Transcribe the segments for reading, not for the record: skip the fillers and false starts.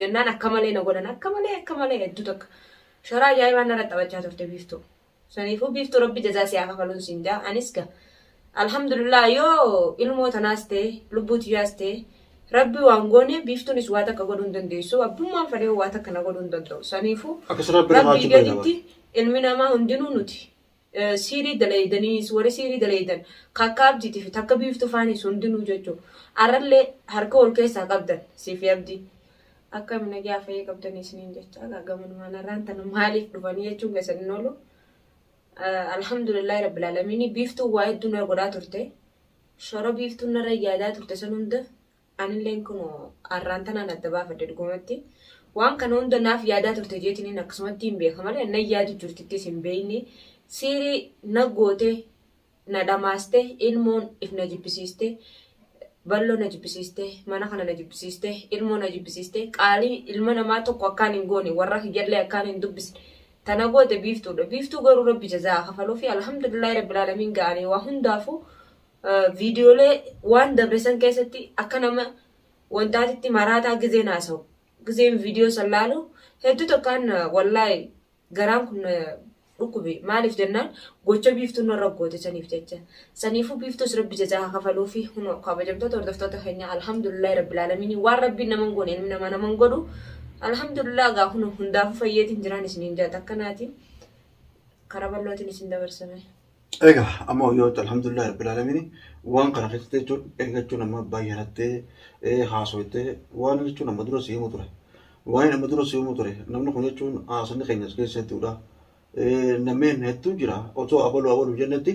Jennaan akka malee na godhan akka malee akka malee hedduu takka shoraa ajaa'ibaa narra taphachaa turte Biiftuu. Saniifuu Biiftuu Rabbi jazaa si haa kafaluun siin jaa anis ga alhamdulillah yoo ilmoo tanaas ta'e lubbuu tiyyaas ta'e Rabbi waan goone Biiftuunis waa takka godhuu hin dandeessu abbummaan fedhee waa takka na godhuu hin danda'u. Saniifuu Akkas Rabbi namaa Rabbii achi bahe nama. gaditti ilmi namaa hundinuu nuti Siirii daleeydaniis warri siirii daleeydan ka akka Abdiiti fi takka Biiftuu faaniis hundinuu jechu arrallee harka wal keessaa qabdan sii fi Abdii. Akkami nagaa fayyee qabdanii isiniin jecha egaa gamanumaan arraan tana maaliif dhufanii jechuun keessan hin oolu. Alhamdulillahi rabbil aalamiinii Biiftuun waa hedduu na godhaa turte. Shora Biiftuun narra yaadaa turte san hunda Anilleen kunoo arraan tanaan adda baafadhe dhugumatti. Waan kana hunda naaf yaadaa turte jeetiniin akkasumatti hin beeka malee nan yaadu jirtittis hin beekne. Siirii na goote na dhamaaste ilmoon if na jibbisiiste balloo na jibbisiiste mana kana na jibbisiiste ilmoo na jibbisiiste qaalii ilma namaa tokko akkaan hin goone warra kiyyallee akkaan hin dubbisne tana goote Biiftuudha. Biiftuu garuu Rabbi jazaa haa kafaluufi alhamdulillahi rabbil aalamiin ga'anii waa hundaafuu Viidiyoolee waan dabre san keessatti akka nama wantaatitti maraataa gizeen haasa'u gizeen viidiyoo san laalu hedduu tokkaan wallaahi garaan kun na dhukkube maaliif jennaan gocha Biiftuun narra goote saniif jecha saniifuu Biiftuus Rabbi jazaa haa kafaluu fi hunoo kabajamtoota hordoftoota keenya alhamdulillahi rabbil aalamiin waan Rabbiin naman goone ilmi namaa naman godhu alhamdulillah gaa hunoo hundaafuu fayyeetiin jiraan isiniin jaata akkanaati karaa bal'ootiin isin dabarsame. Egaa amma yoo alhamdulillah rabbil aalamiin waan kana keessatti jechuun eeggachuun amma bayyanattee haasoftee waan jechuun amma dura si himu ture. Waan amma dura si himu ture namni kun jechuun haasonni keenya as keessa hedduudha. Nameen hedduu jira otoo abaluu abaluu jennetti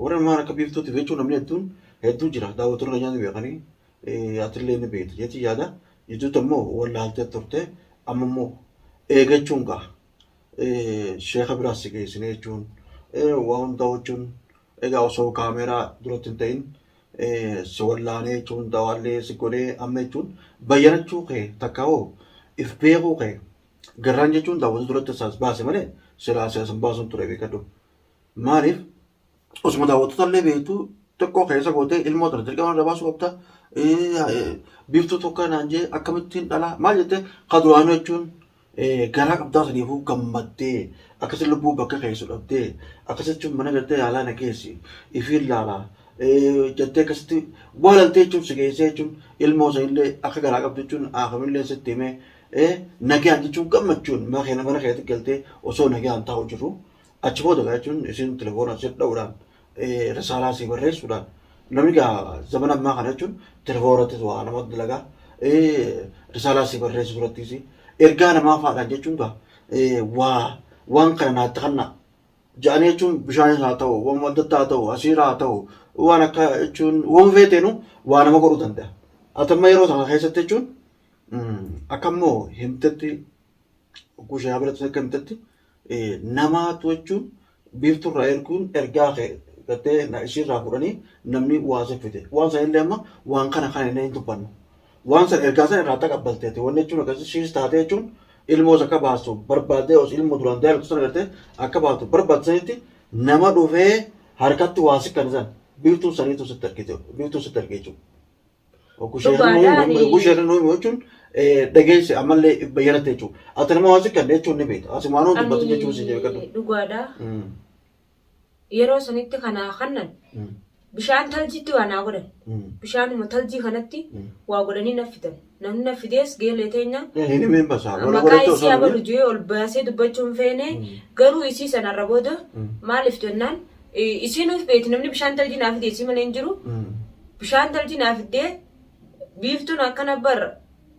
warra maan akka Biiftuutiif jechuun namni hedduun hedduu jira daawwattoonni keenyaa ni beekanii atillee ni beekta jeetii yaada jidduutti ammoo wallaaltee turte amma immoo eeggachuun ga'a. Sheeka biraas si geessine jechuun waa hunda jechuun egaa osoo kaameeraa duratti hin ta'in si wallaanee jechuun dawaallee si godhee amma jechuun bayyanachuu kee takka hoo if beekuu kee garraan jechuun daawwatu duratti isaas baase malee silaa si as hin baasuun ture beekadhu. Maaliif osuma daawwattoota illee beektu xiqqoo keessa gootee ilmoo tana dirqama irra baasuu qabda. Biiftuu tokko naan jee akkamittiin dhalaa maal jettee ka duraanuu jechuun garaa qabdaa saniifuu gammaddee akkasi lubbuu bakka keessu dhabdee akkasi jechuun mana gartee yaalaa na geessi ifiin laalaa jettee akkasitti waalaltee jechuun si geessee jechuun ilmoo sanillee akka garaa qabdu jechuun haakamillee sitti himee nagaan jechuun gammachuun mana keetti galtee osoo nagaan taa'u jiru. Achi booda gaa jechuun isin telefoona si dha'uudhaan risaalaa si barreessuudhaan namni gaa zamana ammaa kana jechuun telefoona irrattis waa nama dalagaa risaalaa si barreessu durattis ergaa namaa faadhaan jechuun gaa waa waan kana naatti kannaa ja'anii jechuun bishaanis haa ta'u waan adda addaa haa ta'u asiira haa ta'u waan akka jechuun waan feeteenu waa nama godhuu danda'a. Ati amma yeroo sana keessatti jechuun akka immoo himtetti Hogguu shayaa biratti akka himtetti namaatu jechuun Biiftuurraa erguun ergaa kee gartee isiirraa fudhanii namni waa si fide. Waan san illee amma waan kana kana illee hin dubbannu. Waan san ergaa san irraa taqabbalteeti. Wanni jechuun akkasii siis taatee jechuun ilmoos akka baastu barbaaddee os ilmoo duraan jaallattu sana gartee akka baastu barbaadde sanitti nama dhufee harkatti waa si kan san Biiftuun saniitu sitti argite Biiftuun sitti arge jechuudha. Dhugaadha ani Ogguu nuyi jechuun dhageesse ammallee bayyanatte jechuudha. Ati nama waan siqqanne jechuun ni beekta. Ati waan dubbatu jechuun si beekadhu. Ani dhugaadha. Yeroo sanitti kanaa kannan bishaan taljiitti waa naa godhan. Bishaanuma taljii kanatti waa godhanii na fidan. Namni na fidees geelee teenya. Hin himeen basaa. Maqaa isii abalu jee ol baasee dubbachuu hin feene garuu isii sanarra booda maaliif jennaan isii nuuf beekti namni bishaan taljii naa fide isii malee hin jiru. Bishaan talji naa fiddee Biiftuun akkana bar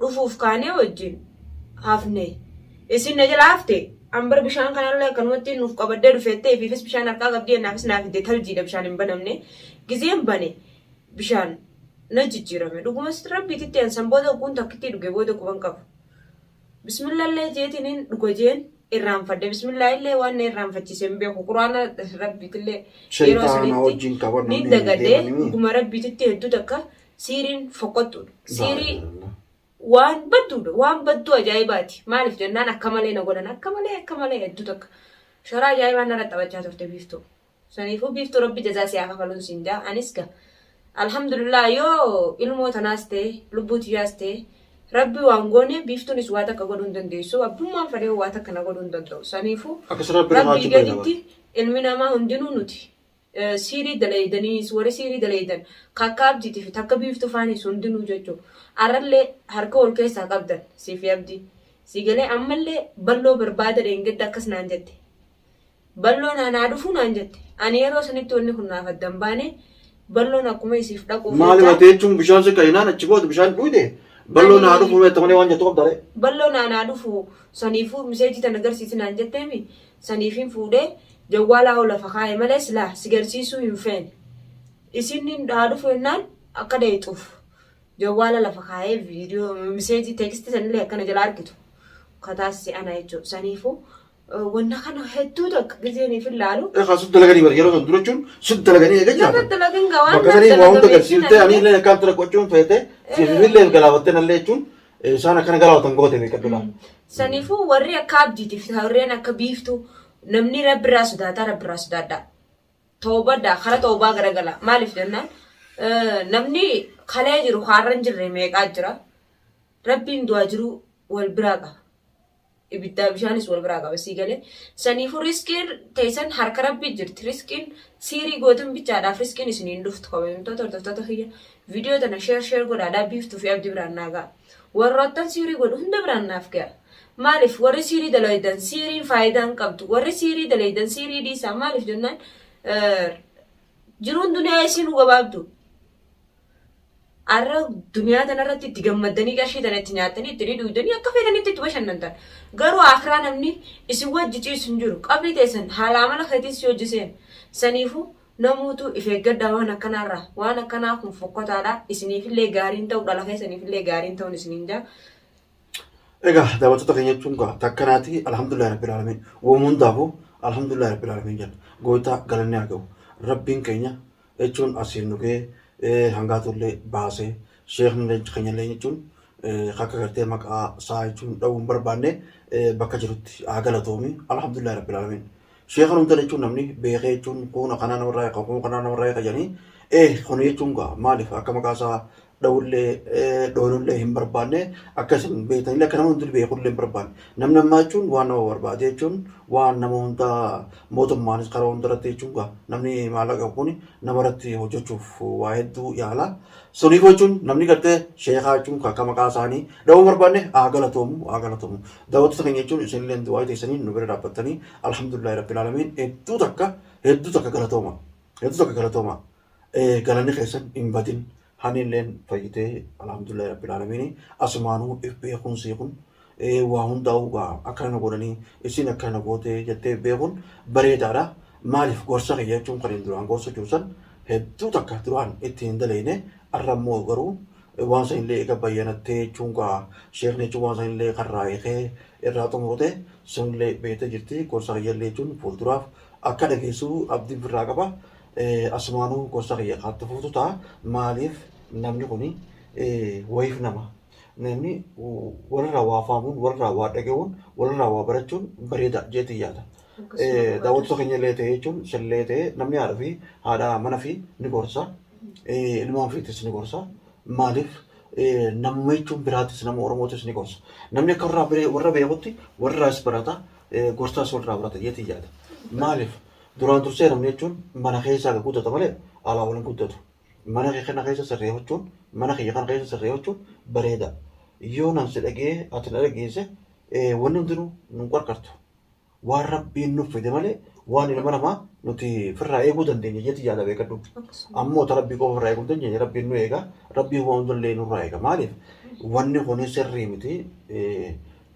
dhufuuf kaanee wajjin hafne. Isin na jala hafte an bar bishaan kanallee akkanumatti nuuf qabadhee dhufeettee ifiifis bishaan harkaa qabdii annaafis naa fidde taljiidha bishaan hin banamne. Gizeen bane bishaan na jijjiirame. Dhugumas rabbiititti an san booda ogguun takkittii dhuge booda quban qabu. Bismillallee jeetiniin dhuga jeen irraanfadhe. Bismillaahillee waan na irraanfachiise hin beeku. Quraana rabbiitillee yeroo Shayxaana sanitti wajjin qaban ni namni dagadhe. deemanii. Dhuguma rabbiititti hedduu takka siiriin fokkottuudha. Siirii Laa waan badduudha. Waan badduu ajaa'ibaati. Maaliif jennaan akka malee na godhan. Akka malee akka malee hedduu takka. Shoraa ajaa'ibaa narra taphachaa turte Biiftuu. Saniifuu Biiftuu Rabbi jazaa si haa kafaluun siin jaa. Anis ga alhamdulillah yoo ilmoo tanaas ta'e lubbuu tiyyaas ta'e Rabbi waan goone biiftuunis waa takka godhuu hin dandeessu. Abbummaan fedhee waa takka na godhuu hin danda'u. Saniifuu Akka rabbi namaa rabbii achi bahe gaditti ilmi namaa hundinuu nuti. Siirii dalaydaniis warri siirii dalaydan kakka abdiitii fi takka biiftuu faanis hundinuu jechuudha. Arrallee harka wal keessaa qabdan siif abdii. Si galee ammallee balloo barbaada dheengadda akkas naan jette. Balloo naan haa dhufuu naan jette. Ani yeroo sanitti wanni kun naaf adda hin baane balloon akkuma isiif dhaquuf Maali jecha watee jechuun bishaan si qayyinaan achi booda bishaan dhuyde balloo naa dhufu meetta malee waan jettu qabda ree. Balloo naan haa dhufu saniifuu miseejii tana garsiisi naan jetteemi saniifin fuudhee jawwaalaa ol lafa kaa'e malee silaa si garsiisuu hin feene. Isin haa dhufu jennaan akka dheexuuf jawwaala lafa kaa'ee viidiyoo miseejii teekstii sanillee akkana jala argitu kataasise ana jechuudha. Saniifuu wanna kana hedduu takka gizeen hin laalu. Egaa sut dalaganii bara yeroo san dura jechuun sut dalaganii eega Nama jiraatan. dalagan gaa waan Bakka sanii waa hunda garsiiftee ani illee akkaan tura gochuun feete siifillee galaafattee nallee jechuun isaan akkana galaafatan goote beekadhu laa. Saniifuu warri akka abdiitiif warreen akka biiftuu namni rabbirraa sodaataa rabbirraa sodaadhaa. Toobadhaa kara toobaa garagala. Maaliif jennaan namni kalee jiru kaarra hin jirre meeqaa jira. Rabbiin du'aa jiru wal biraa qaba. Ibiddaa bishaanis wal biraa qaba sii galee. Saniifuu riskiin teessan harka rabbii jirti. Riskiin siirii gootan bichaadhaaf riskiin isiniin dhuftu kabajamtoota hordoftoota kiyya. Viidiyoo tana sheer sheer godhaadhaa biiftuu fi abdii biraan naa ga'a. Warroottan siirii godhu hunda biraan naaf ga'a. Maaliif warri siirii dalaydan siiriin faayidaa hin qabdu. Warri siirii dalaydan siirii dhiisaa maaliif jennaan jiruun duniyaa isiin gabaabdu. Arra duniyaa tanarratti itti gammaddanii qarshii tana itti nyaattanii itti dhidhuudanii akka feetanitti itti bashannantan. Garuu akiraa namni isin wajji ciisu hin jiru. Qabrii teessan haala amala keetiin si hojii seena. Saniifuu namuutu if eeggadhaa waan akkanaarraa. Waan akkanaa kun fokkotaadha. Isiniifillee gaariin ta'u dhala keessaniifillee gaariin ta'uun isiniin jaa. Egaa daawwattoota keenya jechuun gaa takkanaati alhamdulillah rabbil alamin waan hundaafuu alhamdulillah rabbil alamin jenna gooftaa galanni haa ga'u rabbiin keenya jechuun asiin nu ga'ee hangaatullee baasee sheekni keenyallee jechuun akka gartee maqaa isaa jechuun dha'uu hin barbaanne bakka jirutti haa galatoomi alhamdulillah rabbil alamin sheekan hunda jechuun namni beekee jechuun kun kanaa namarraa eega kun kanaa namarraa eega jedhanii kun jechuun gaa maaliif akka maqaa isaa dha'ullee dhoonullee hin barbaanne akka isin beektanillee akka nama hundi beekullee hin barbaanne namni ammaa jechuun waan nama barbaade jechuun waan nama hunda mootummaanis karaa hunda irratti jechuun gaa namni maallaqa kun nama irratti hojjechuuf waa hedduu yaala. Suniif jechuun namni gartee sheekaa jechuun akka maqaa isaanii dha'uu barbaanne haa galatoomu haa galatoomu. Daawwattoota keenya jechuun isinillee du'aa teessanii nu bira dhaabbattanii alhamdulillahi rabbil aalamiin hedduu takka hedduu takka galatooma hedduu takka galatooma. Galanni keessan hin badin hanilleen fayyitee alhamdulillahi rabbil aalamiin asumaanuu if beekuun sii kun waa hundaa'uu gaa akkana na godhanii isin akkana na gootee jettee beekuun bareedaadha. Maaliif gorsa kiyya jechuun kan hin duraan gorsa jiru san hedduu takka duraan itti hin daleyne arra immoo garuu waan sanillee eega bayyanattee jechuun gaa sheekni jechuun waan sanillee karraa hiikee irraa xumurte sunillee beektee jirti gorsa kiyyallee jechuun fuulduraaf akka dhageessu abdiin firraa qaba. Asumaanuu gorsa kiyya kaatti fuutu ta'a. Maaliif namni kuni wayiif nama. Namni walirraa waa faamuun, walirraa waa dhaga'uun, walirraa waa barachuun bareeda jeetiin yaada. Daawwattoota keenya illee ta'e jechuun sillee ta'e namni haadha fi haadha mana fi ni gorsa. Ilmaan ofiitis ni gorsa. Maaliif namuma jechuun biraatis nama Oromootis ni gorsa. Namni akka warra beekutti warraas barata gorsaas walirraa barata jeetiin yaada. Maaliif duraan dursee namni jechuun mana keessaa kan guddatu malee alaa waliin guddatu. Mana kee kana keessa sirreeffachuun mana kiyya kana keessa sirreeffachuun bareeda. Yoo nan si dhagee ati na dhageesse wanni hundinuu nun qarqartu. Waan rabbiin nuuf fide malee waan ilma namaa nuti firraa eeguu dandeenya jetti yaada beekadhu. Ammoo ta rabbii qofa firraa eeguu dandeenya rabbiin nu eega rabbiin waan hundallee nurraa eega maaliif wanni kun sirrii miti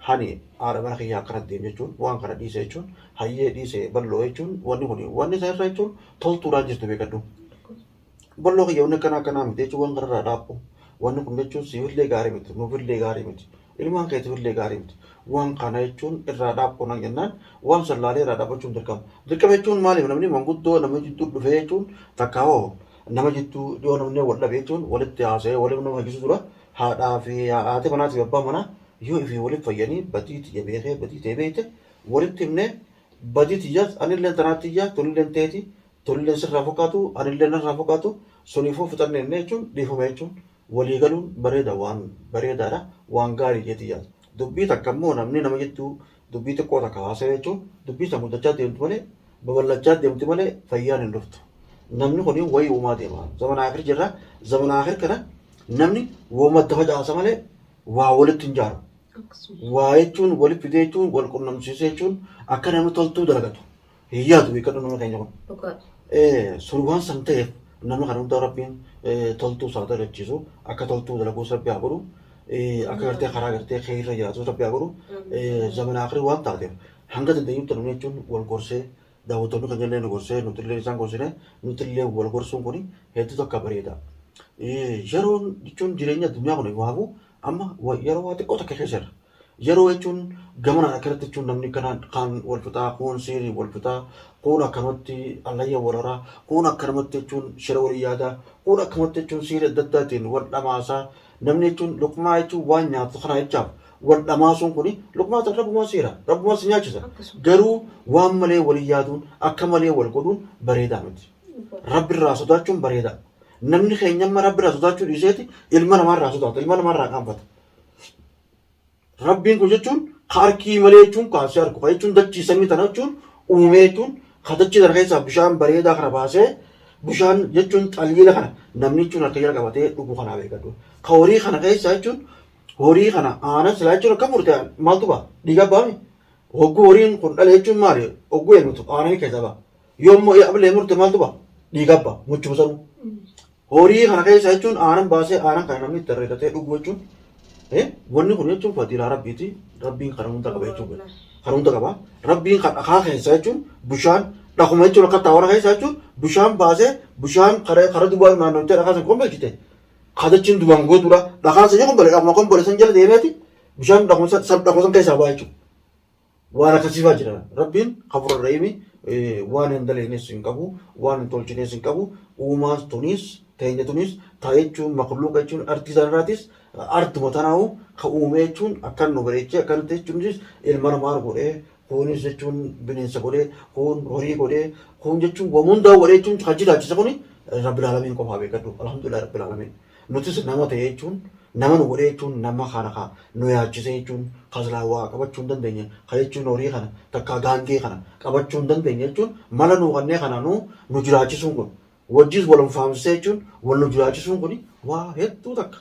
hani haadha mana kiyyaa akkana deem jechuun waan kana dhiise jechuun hayyee dhiise bal'oo jechuun wanni kun wanni isa irra jechuun toltuudhaan jirtu beekadhu. Bal'oo kiyya wanni akkanaa akkanaa miti jechuun waan kanarraa dhaabbu wanni kun jechuun siifillee gaarii miti nuufillee gaarii miti ilmaan keetiifillee gaarii miti waan kana jechuun irraa dhaabbu nan jennaan waan sallaalee irraa dhaabbachuun dirqama. Dirqama jechuun maaliif namni manguddoo nama jidduu dhufee jechuun takka hoo nama jidduu yoo namni wal dhabe jechuun walitti haasa'ee waliin nama fayyisuu dura haadhaa fi haati manaatii fi abbaan manaa yoo ifii walitti fayyanii badii tiyya beekee badii tee beekte walitti himnee badii tiyyaas anilleen tanaa tiyya tunilleen teeti tunilleen sirraa fakkaatu anilleen narraa fakkaatu suniifuu fixanne jennee jechuun dhiifama jechuun Walii galuun bareeda waan bareedaadha waan gaarii jeetii yaada. Dubbii takka immoo namni nama jettuu dubbii xiqqoo takka haasa'e jechuun dubbii san guddachaa deemtu malee babal'achaa deemti malee fayyaan hin dhuftu. Namni kun wayii uumaa deema. Zamana akhir jirra. Zamana akhir kana namni wooma adda facaasa malee waa walitti hin jaaru. Waa jechuun walitti fidee jechuun wal qunnamsiisee jechuun akka namni toltuu dalagatu. Hin yaadu beekadhu nama keenya kun. Sun waan san ta'eef nama kana hundaa Rabbiin toltuu isaa dalachiisu akka toltuu dalaguus Rabbi haa godhu. Akka gartee karaa gartee keessa jiraatus Rabbi haa godhu. Zamana akhirii waan taateef hanga dandeenyutti namni jechuun wal gorsee daawwattoonni keenya illee nu gorsee nuti illee isaan gorsine nuti illee wal gorsuun kun hedduu takka bareeda. Yeroon jechuun jireenya addunyaa kun waafu amma yeroo waa xiqqoo takka keessa jirra. Yeroo jechuun gamanaan akkanatti jechuun namni kanaan kaan wal fixaa, kuun siirii wal fixaa, kuun akkanumatti allayya wal horaa, kuun akkanumatti jechuun shira walii yaadaa, kuun akkanumatti jechuun siirii adda addaatiin wal dhamaasaa. Namni jechuun luqmaa jechuun waan nyaatu kana jechaaf wal dhamaasuun kuni luqmaa tan rabbumaa seera, rabbumaa si nyaachisa. Garuu waan malee walii yaaduun akka malee wal godhuun bareedaa miti. Rabbi irraa sodaachuun bareedaa. Namni keenya amma rabbi irraa sodaachuu dhiiseeti ilma namaa irraa sodaata, ilma namaa irraa qaanfata. Rabbiin kun jechuun ka arkii malee jechuun ka si arku ka jechuun dachii samii tana jechuun uumee jechuun ka dachii tana keessaa bishaan bareedaa kana baasee bishaan jechuun xaliila kana namni jechuun harka jala qabatee dhugu kanaa beekadhu. Ka horii kana keessaa jechuun horii kana aanan silaa jechuun akka murte maaltu ba'a? Dhiiga baami. Hogguu horiin kun dhale jechuun maali? Hogguu elmutu aananii keessaa ba'a. Yoo immoo ablee murte maaltu ba'a? Dhiiga ba'a. Muchuma sanuu. Horii kana keessa jechuun aanan baasee aanan kana namni itti herreegatee dhugu jechuun wanni kun jechuun fadiilaa rabbiiti. Rabbiin kana hunda qaba jechuun kana hunda qaba. Rabbiin kan dhakaa keessa jechuun bishaan dhakuma jechuun akka taawara keessa jechuun bishaan baasee bishaan kara dubaa naannoo dhakaa san kombolchite kadachiin dubaan gootuudha. Dhakaan san yoo kombole dhakuma kombole san jala deemeeti bishaan dhakuma san keessaa ba'a jechuudha. Waan akkasii fa'aa jira. Rabbiin hafuura rahiimi waan hin daleenes hin qabu, waan hin tolchines hin qabu. Uumaan tunis, teenya tunis, taa jechuun makluuqa jechuun artii sanarraatis artuma tanaa'u ka uume jechuun akkan nu bareechee akkanatti jechuunis ilma namaa godhee kuunis jechuun bineensa godhee kuun horii godhee kuun jechuun wamundaa godhee jechuun kan jiraachise kuni rabbil aalamiin qofaa beekadhu. Alhamdulillah rabbil aalamiin. Nutis nama ta'e jechuun nama nu godhee jechuun nama kana ka nu yaachisee jechuun ka silaa waa qabachuu hin dandeenye ka jechuun horii kana takkaa gaangee kana qabachuu hin dandeenye jechuun mala nuu kannee kana nu nu jiraachisuun kun wajjis wal faamsisee jechuun wal nu jiraachisuun kun waa hedduu takka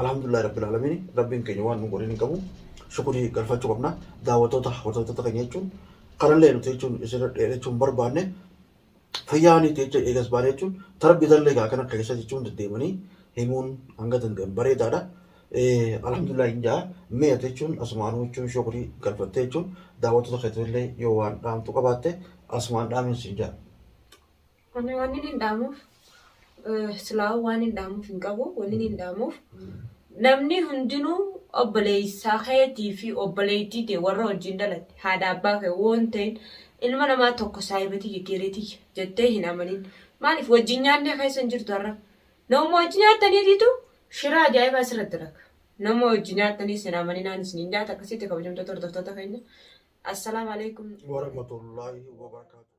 alhamdulillah rabbil alamin rabbiin keenya waan nu godhin hin qabu shukurii galfachuu qabna daawwattoota hordoftoota keenya jechuun kanallee nuti jechuun isin dheerachuu hin barbaanne Fayyaanii jecha eegas baane jechuun tarbii tallee egaa kana keessa jechuun deddeemanii himuun hanga danda'an bareedaadha. Alhamdulillah hin jaa mi'a jechuun asumaanuu jechuun shukrii galfattee jechuun daawwattoota keetillee yoo waan dhaamtu qabaatte asumaan dhaamin siin jaa. Ani waan inni hin dhaamuuf silaa waan hin dhaamuuf hin qabu wanni hin dhaamuuf namni hundinuu obboleessaa keetii fi obboleettii tee warra wajjin dhalatte haadha abbaa kee waan ta'in ilma namaa tokko saahiba tiyya geeree tiyya jettee hin amanin. Maaliif wajjin nyaannee keessa hin jirtu har'a. Namuma wajjin nyaattaniitiitu shira ajaa'ibaa asirratti dalaga. Nama wajjin nyaattanii sin amaninaan isiniin nyaata akkasitti kabajamtoota hordoftoota keenya. Assalaamu alaikum. Warahmatullahi wabarakatuh.